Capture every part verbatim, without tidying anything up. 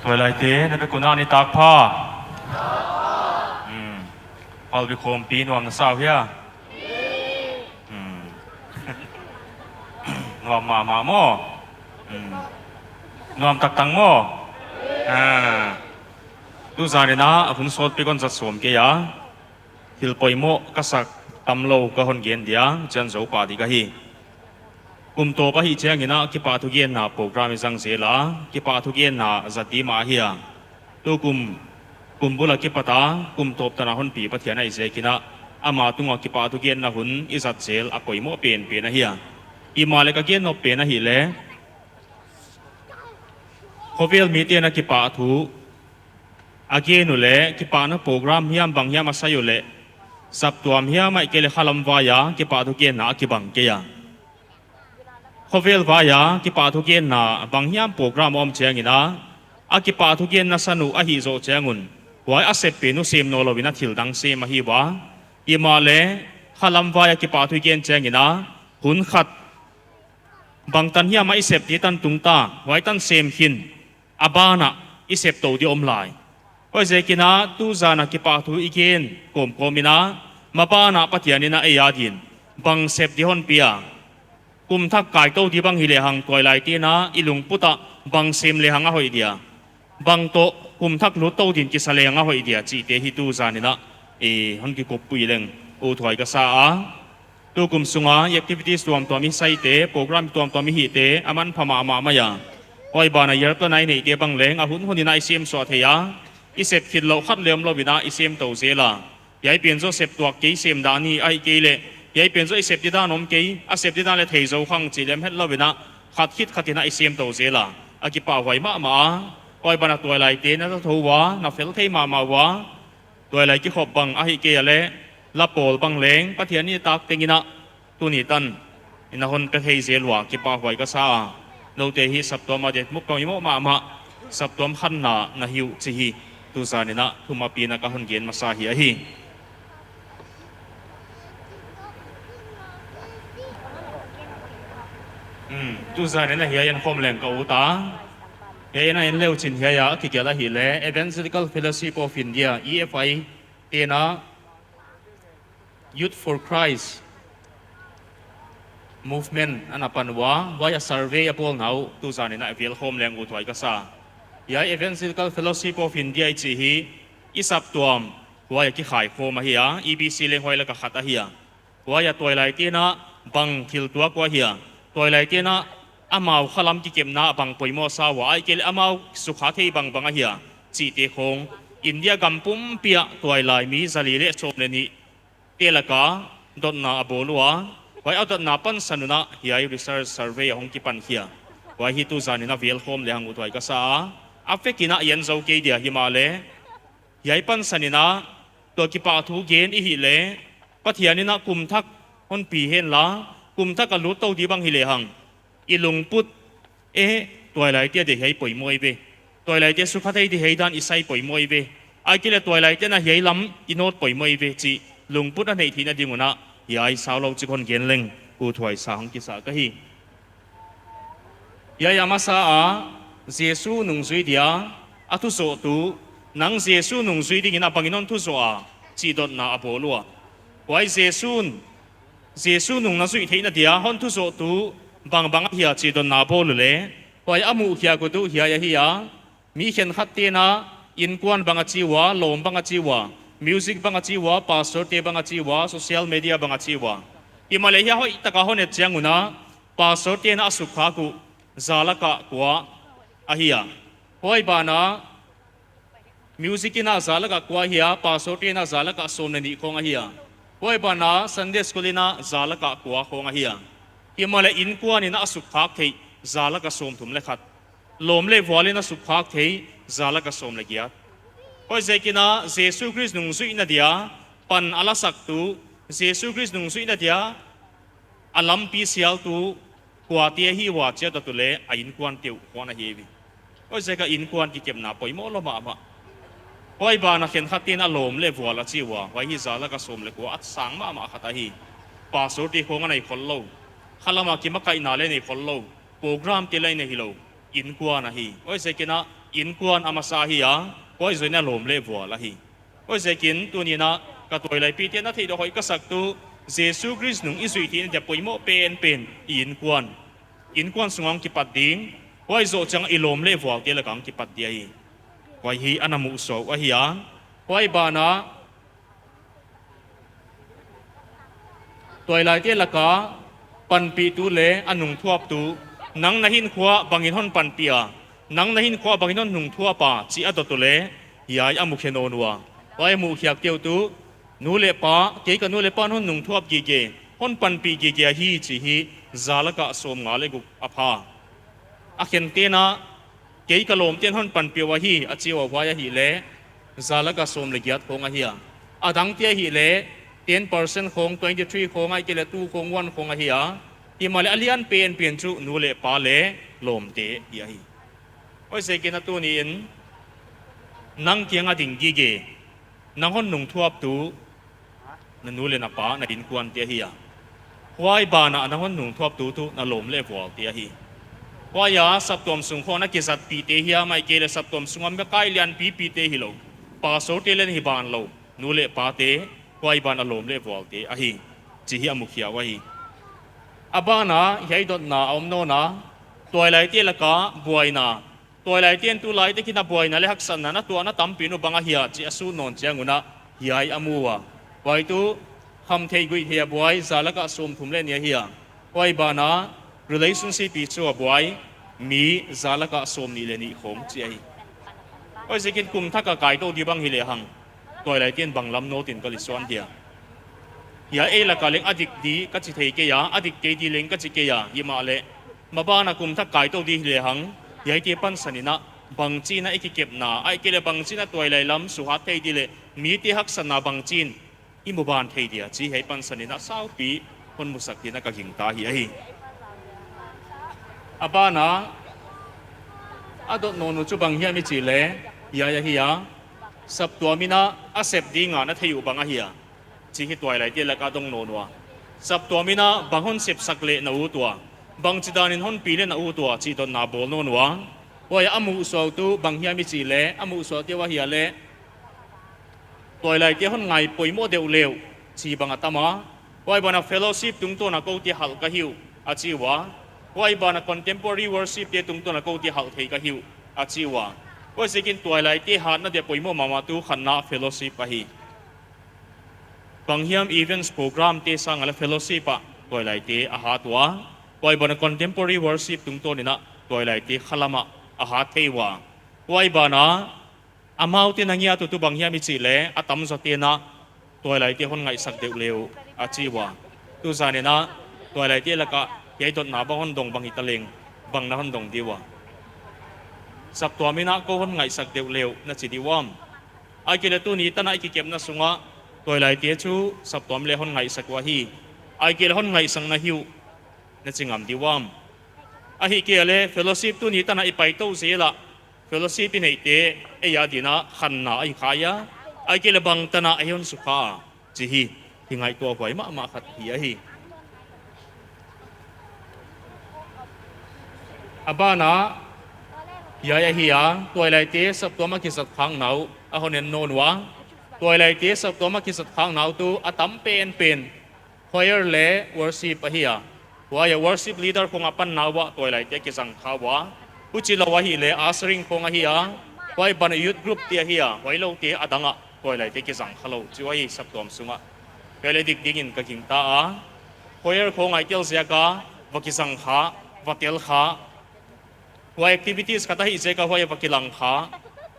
Tuailaite, na vek un a nitak pha. Hmm. Palbi khawmpi nuam na sa uh hia? Hmm. Nuam mahmah maw? Hmm. Nuam taktak maw? Ah. Tuzan in a hun sawtpi kon zat sawm kei a. Thil poimoh ka sak tamlou ka hon gen dia, chiang zou pah di ka hi. Kum tawp ahih chiangin a kipahthugenna program i zang zel a, kipahthugenna zat di mah ahi a. Tukum, kum bul a kipat a, kum tawp tan a hon pi Pathian ahih ziakin a, ama tung a kipahthugenna hun i zat zel a poimoh penpen ahi a. Himahleh ka gen nop pen ahihleh, khovel mite'n a kipahthu a gen uleh, kipahna program hiam bang hiam a sai uleh, saptuam hiam ahihkeileh khalam vai a kipahthugenna a kibang kei a. Khovel vai a kipahthugenna bang hiam program om chiangin a, a kipahthugenna san uh ahih zoh chiang un, huai a sep pen uh sem nawnlou in a thil dang sem ahi ua. Himahleh khalam vai a kipahthugen chiangin a, hun khat bangtan hiam a i sep di tan tung ta, huai tan sem khin, a ban ah i sep tou di om lai. Huaiziakin a tuzan a kipahthu i gen kawmkawm in a, maban ah Pathian in a ei adin bang sep di hon pia, kum thak kai tou di bang hi lehang tuailaite'n a i lungput ah bang sem lehang a hoih dia, bang toh kum thak lut tou din kisa lehang a hoih dia chihte hi tuzan in a, eh, hon kikoppui leng uthuai ka sa a. Tukum sunga activities tuamtuam i saite, program tuamtuam i hihte a manpha mahmah mai a. Huai ban ah year plan a i neihte bang leng a hunhun in a i sem suah thei a. I sep khit louh khat leng omlou in a i sem tou zel a. Hiai pen zaw sep tuak kei sem dan hi, ahihkeileh hiai pen zaw i sep didan om kei, a sep didan leh thei zou khang chih lem hetlou in a, khat khit khat in a i sem tou zel a, a kipahhuai mahmah a. Huai ban ah tuailaite'n a thou ua, na fel thei mahmah ua. Tuailai kikhop bang ahihkeileh la pawl bang leng Pathian nitak tengin a, tuni tan in a hon pe thei zel ua kipahhuai ka sa a. Noute hi saptuam a di'n muk poimoh mahmah, saptuam khanna na hi uh chih hi tuzan in a thumapina ka hon gen masa hi ahi. Hmm, tuzan in a hiai en khawm leng ka ut a. Hiai en a en leh uchin hiai a kigelh ahihleh Evangelical Fellowship of India, E F I, te'n a Youth for Christ movement ana pan ua, huai a survey a bawlna uh tuzan in a vel khawm leng uthuai ka sa. Hiai Evangelical Fellowship of India i chih hi i saptuam huai a kikhai khawm ahi a, E B C leng huai lak a khat ahi a. Huai a tuailaite'n a bang thil tuak ua hia, tuailaite'n a amau khalam kikepna bang poimoh sa ua, ahihkeileh amau sukha thei bangbang ahia chihte khawng, India gam pumpi a tuailai mi zali leh sawm leh nih te lak a dotna a bawl ua. Huai a dotna pansan un a hiai research survey a hong kipan khia. Huai hi tuzan in a vel khawm lehang uthuai ka sa a. A vek in a i en zou kei dia himahleh, hiai pansan in a tua kipahthu gen i hih leh, Pathian in a kum thak hon pi hen la, kum thak a lut tou di bang hi lehang, i lungput, eh, tuailaite a dia hiai poimoh ei ve, tuailaite sukha thei di hiai dan i sai poimoh ei ve, ahihkeileh tuailaite'n a hiai lam i nawt poimoh ei ve chih lungput a neih theihna ding un a, hiai saulou chik hon gen leng uthuai sa hong kisa ka hi. Hiai a masa a, Jesu nungzui dia a thuzohtu, nang Jesu nungzui dingin a bangin hon thuzoh a, chih dotna a bawl ua. Huai Jesu'n, Jesu nung na zuih theihna dia hon thuzohtu bangbang ahia chih dotna a bawl uleh, huai a muhkhiak uh tuh hiai ahi a, mi khenkhatte'n a innkuan bang a chi ua, lawm bang a chi ua, music bang a chi ua, pastor te bang a chi ua, social media bang a chi ua. Himahleh hiai hoihtak a hon et chiang un a, pastor te'n a sukkhak uh za lak a kua ahi a. Huai ban ah music in a za lak a kua ahi a, pastor te'n a za lak a sawm leh nih khawng ahi a. Huai ban ah Sunday school in a za lak a kua khawng ahi a. Himahleh innkuan in a sukkhak theih za lak a sawmthum leh khat, lawm leh vual in a sukkhak theih za lak a sawm leh giat. Huaiziakin a Jesu Khrist nungzuihna dia pan a lasaktu, Jesu Khrist nungzuihna dia a lampi sialtu kuate ahi ua chih a dot uleh, a innkuante uh khawng ahi ve. Huaiziak a innkuan kikepna poimoh lou mahmah. Huai ban ah khenkhatte'n a lawm leh vual a chi ua, huai hi za lak a sawm leh kua a sang mahmah khat ahi. Pastor te khawng a nei khollou, khalam a kimakaihna leh nei khollou, program te leh nei hilou, innkuan ahi. Huaiziakin a Innkuan a masa hi a, huai zoh in a lawm leh vual ahi. Huaiziakin tuni'n a ka tuailaipite na theihdoh hoih ka sak tuh, Jesu Khrist nung i zuih theihna dia poimoh penpen i innkuan. Innkuan sung ah kipat ding, huai zoh chiang i lawm leh vualte lak ah kipat ding ahi. Huai hi ana muhsuah uh ahi a. Huai banah, tuailaite laka panpihtu leh a nungthuaptu, nang na hinkhua bangin hon panpih a, nang na hinkhua bangin hon nungthuap a chih a dot uleh, hiai a mukhe nawn ua. Huai a muhkhiakte uh tuh, nu leh pa, kei ka nu leh pa'n hon nungthuap gige, hon panpih gige ahi chih hi za laka sawmnga leh guk a pha. A khente'n a, kei ka lawmte'n hon panpih uh ahi, a chi ua, huai ahihleh, za laka sawm leh giat khong ahi a. A dangte ahihleh, ten percent khong, twenty three khong, ahihkeileh two khong, one khong ahi a. Himahleh a lian penpen chu nu leh pa leh lawmte hi ahi. Huaiziakin a tuni'n, nang kiang a ding gige, nang hon nungthuaptu, na nu leh na pa, na innkuante ahi a. Huai banah nang hon nungthuaptu tuh na lawm leh vualte ahi. Huai a saptuam sung khong a kizatpihte hiam, ahihkeileh saptuam sung a makai lianpipite hilou, pastorte leng hi banlou, nu leh pate, huai banah lawm leh vualte ahi, chih hi a mukhia uh ahi. A banah hiai dotna a om nawn a, tuailaite laka buaina, tuailaite'n tulai takin a buaina leh haksatna na tuahna tampi uh bang ahia chih a sut nawn chiang un a, hiai a mu ua. Huai tuh, khamtheih guihtheih a buai, za laka sawmthum leh nih ahi a. Huai banah, relationship issue a buai, mi za laka sawmnih leh nih khong chih ahi. Huaiziakin kum thak a kaitou di bang hilehang, tuailaite'n bang lam nawn in ka lisuan dia. Hiai ei laka leng a dik di ka chi thei kei a, a dik kei di leng ka chi kei a, himahleh, maban a kum thak kaitou di hilehang, hiaite pansan in a, bangchi'n a i kikepna, ahihkeileh bangchi'n a tuailai lam suhat thei di leh, mite haksatna bangchi'n i muban thei dia chih hiai pansan in a saupi hon musak ding in a ka gingta hi ahi. A banah, a dot nawn uh chu bang hiam i chih leh, hiai ahi a, saptuam in a, a sep ding a na theih uh bang ahia chih hi tuailaite laka dong nawn ua. Saptuam in a bang hon sepsak leh na ut ua, bangchidan in hon pi leh na ut ua chih dotna bawl nawn ua. Huai a muhsuah uh tuh bang hiam i chih leh, a muhsuahte uh ahihleh, tuailaite hon ngai poimoh deuh le uh chih bang a tam a. Huai banah fellowship tungtawn a koute halh ka hi uh, a chi ua. Huai banah contemporary worship te tungtawn a koute halh thei ka hi uh, a chi ua. Huaiziakin tuailaite hatna dia poimoh mahmah tuh khatna fellowship ahi. Bang hiam events program te sang a leh fellowship ah tuailaite a hat ua. Huai banah contemporary worship tungtawn in a tuailaite khalam ah a hat thei ua. Huai banah, amaute na ngiat uh tuh bang hiam i chih leh, a tamzawte'n a, tuailaite hon ngaihsak deuh le uh, a chi ua. Tuzan in a, tuailaite laka, hiai dotna bang hon dong bang hita leng, bang na hon dong di ua. Saptuam in a kou hon ngaihsak deuh le uh, na chi di uam. Ahihkeileh tuni tan a i kikepna sung a, tuailaite chu saptuam leh hon ngaihsak ua hi. Ahihkeileh hon ngaihsak na hi uh, na chi ngam di uam. Ahihkeileh fellowship tuni tan a i paitou zel a, fellowship i neihte, ei a ding a khanna ahi kha hia, ahihkeileh bangtan a ei hon sukha a, chih hi, i ngaihtuah huai mahmah khat hi ahi. A banah, hiai ahi a, tuailaite saptuam a kizat khakna uh, a hon en nawn ua. Tuailaite saptuam a kizat khakna uh tuh, a tam penpen, choir leh worship ahi a. Huai a worship leader khong a panna uah tuailaite kizang kha ua. Huchilou ahihleh ushering khong ahi a. Huai banah youth group te ahi a. Huailoute a dang ah tuailaite kizang khalou. Chu ahi saptuam sung ah. Hiai leh dik ding in ka gingta a. Choir khong ngaihtel ziak a, va kizang kha, va tel kha. Huai activities khat ahih ziak a huai va kilang kha.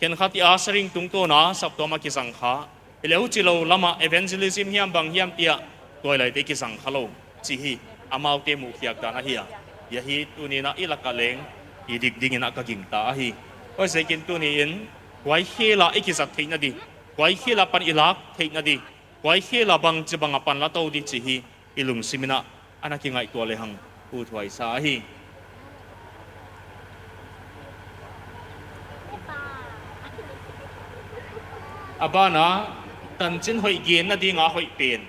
Khenkhat i ushering tungtawn a saptuam a kizang kha. Hileh huchilou lam ah evangelism hiam bang hiam te ah tuailaite kizang khalou. Chih hi, amaute muhkhiak dan ahi a. Hiai hi tuni in a i lak ah leng, i dik ding in a ka gingta ahi. Huaiziakin tuni in, huai khel a i kizat theihna di, huai khel apan i lak theihna di, huai khel a bangchibang a pan la tou di chih hi, i lungsim in a, ana kingaihtuah lehang, uthuai sa ahi. A banah, tanchin hoih genna ding a hoih pen.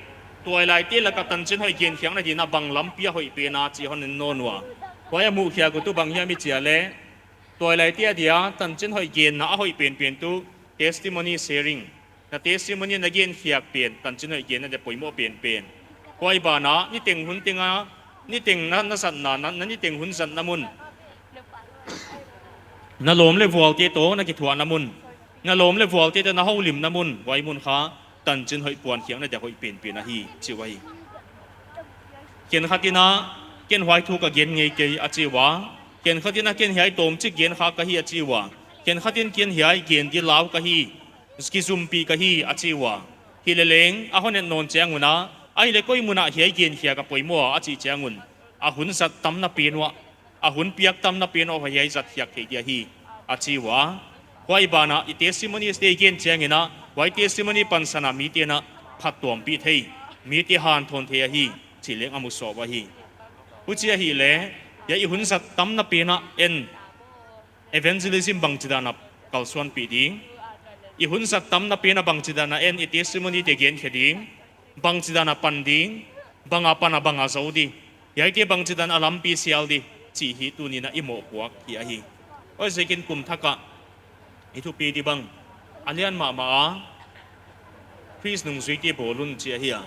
Tuailaite lak a tanchin hoih genkhiakna ding a bang lampi a hoih pen a chih hon en nawn ua. Huai a muhkhiak uh tuh bang hiam i chih leh, Tuailaite adia tanchin hoih genna a hoih penpen tuh testimony sharing. Na testimony na gen khiak pen, tanchin hoih genna dia poimoh penpen. Huai banah, niteng hun tenga, niteng na, na zatna, na, na niteng hun zatna mun. Na lawm leh vualte toh na kithuahna mun. Na lawm leh vualte toh na houlimna mun. Huai mun kha, tanchin hoih puan khiakna dia hoih penpen ahi, chi uh ahi. Khenkhat in a, ken huai thu ka gen ngei kei a chi ua. Khenkhat in a ken hiai tawmchik gen kha ka hi a chi ua. Khenkhat in ken hiai gen di lau ka hi, kizumpih ka hi a chi ua. Hileleng, a hon et nawn chiang un a, ahihleh koi mun ah hiai gen khiak a poimoh a chih chiang un. A hun zat tamna pen uah, a hun piak tamna pen uah hiai zat khiak theih dia hi a chi ua. Huai banah i testimonies te i gen chiangin a, huai testimony pansan a mite'n a phattuampih thei, mite hanthawn thei ahi, chih leng a mu sawt uh ahi. Huchi ahihleh, hiai i hun zat tamna pen ah en evangelism bangchidan a kalsuanpih ding. I hun zat tamna pen ah bangchidan a en i testimony te gen khe ding. Bangchidan a pan ding, bang a pan a bang a zou di. Hiaite bangchidan a lampi sial di, chih hi tuni'n a i mohpuak hi ahi. Huaiziakin kum thak ah i thupi di bang a lian mahmah a, Khrist nungzuite bawl un chih ahi a.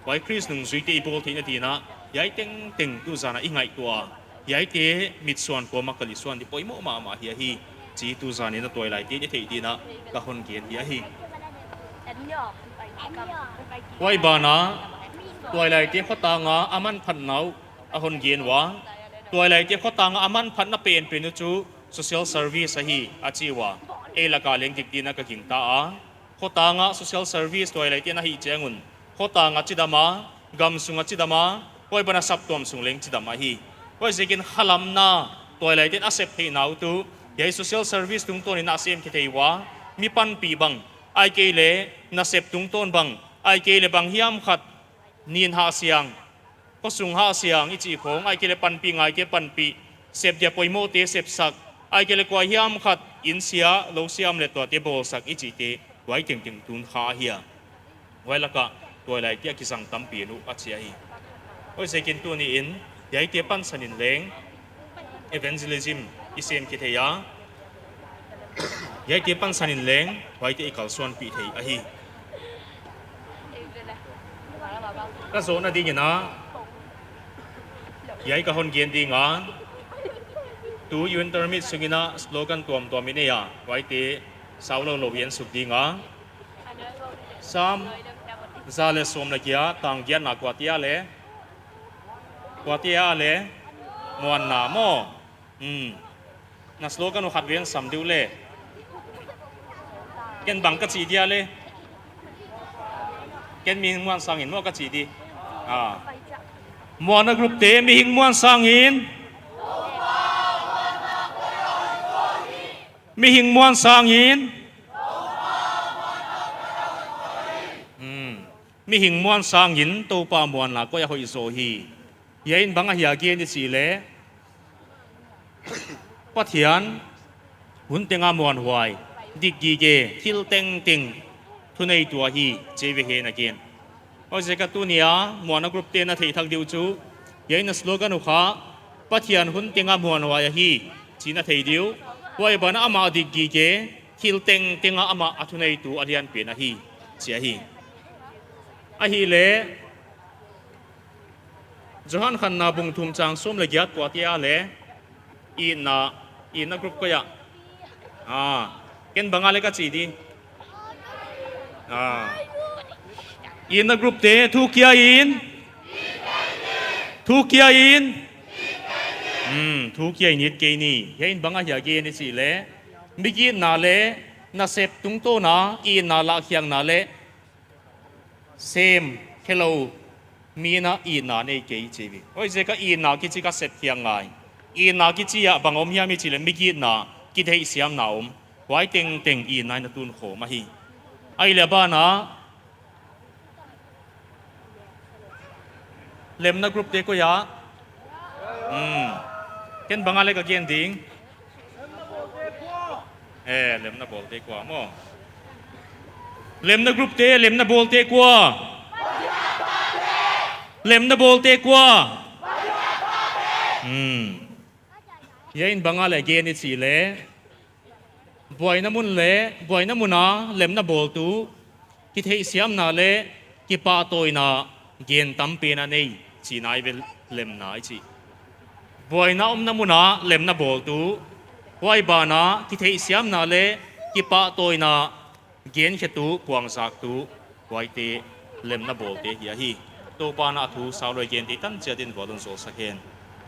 Huai Khrist nungzuite i bawl theihna di'n a, hiai tengteng tuzan a i ngaihtuah a. Hiaite mitsuan kawm a ka lisuan di poimoh mahmah hi ahi, chih tuzan in a tuailaite'n i theih di'n a ka hon gen hi ahi. Huai banah, tuailaite khotang a a manphatna uh a hon gen ua. Tuailaite khotang a a manphatna penpen uh chu social service ahi a chi ua. Ei lak a leng dik di'n a ka gingta a. Khotang a social service tuailaite'n a hih chiang un, khotang a chidam a, gamsung a chidam a, huai banah saptuam sung leng chidam ahi. Huaiziakin khalamna tuailaite'n a sep theihna uh tuh, hiai social service tungtawn in a sem kithei ua. Mi panpih bang, ahihkeileh nasep tungtawn bang, ahihkeileh banghiam khat, nin hah siang, khosung hah siang i chih khong, ahihkeileh panpih ngaite panpih, sep dia poimohte sepsak, ahihkeileh kuahiam khat inn sia, lou siam leh tuate bawlsak i chihte, huai tengteng tun kha ahi a. Huai lak ah tuailaite a kizang tampi uh a chi ahi. Huaiziakin tuni in, hiaite pansan in leng evangelism i sem kithei a. Hiaite pansan in leng, huaite i kalsuanpih thei ahi. Ka zawhna dingin a, hiai ka hon gen ding a, tu youth intermit sungin a slogan tuamtuam i nei a, huaite sau lou lou i en suk ding a. Sam za leh sawm leh giat, tang giatna kuate a leh, kuate a leh, muanna maw. Hmm. Na slogan uh khatvei sam diu leh. Ken bang ka chi dia leh. Ken mihing muan sangin maw ka chi di. Ah. Muanna group te mihing muan sangin. Mihing muan sangin. Hmm. Mihing muan sangin Toupa muanna koih a hoih zaw hi. Hiai in bang ahia gen i chih leh. Pathian, hun teng a muanhuai, dik gige, thil tengteng, thuneitu ahi, chih ve hen a gen. Huaiziak a tuni a, muanna group te'n a theih thak di uh chu, hiai in a slogan uh kha, Pathian hun teng a muanhuai ahi, chih na thei di uh, huai banah amah dik gige, thil tengteng a amah a thuneitu a lianpen ahi, chih ahi. Ahihleh, Johan khatna bung thum chang sawm leh giat kuate a leh, itna, itna group koi a. Ah, ken bang a leh ka chi di. Ah. Itna group te, thu kia in. Thu kia in. Hmm, thu kia in it kei ni. Hiai in bang ahia gen i chih leh. Migitna leh, nasep tungtawn a, itna lahkhiakna leh, sem, khelou, mi'n a itna nei kei chih ve. Huaiziak a itna kichi ka sep khiak ngai. Itna kichi a bang om hiam i chih leh migitna, kitheihsiamna om. Huai tengteng itna in a tun khawm ahi. Ahihleh a banah, lemna group te koi a. Hmm. Ken bang a leh ka gen ding. Eh, lemna bawlte kua maw. Lemna group te, lemna bawlte kua. Lemna bawlte kua. Hmm. Hiai in bang a leh gen i chih leh, buaina mun leh, buaina mun a lemna bawltu, kitheihsiamna leh kipahtawina gen tam pen a nei chihna i ve, lemna i chih. Buaina omna mun a lemna bawltu, huai ban a kitheihsiamna leh kipahtawina genkhetu, puangzaktu, huaite lemna bawlte hi ahi. Toupa'n a thu sau lou a gente tan chiat in vualzawl sak hen.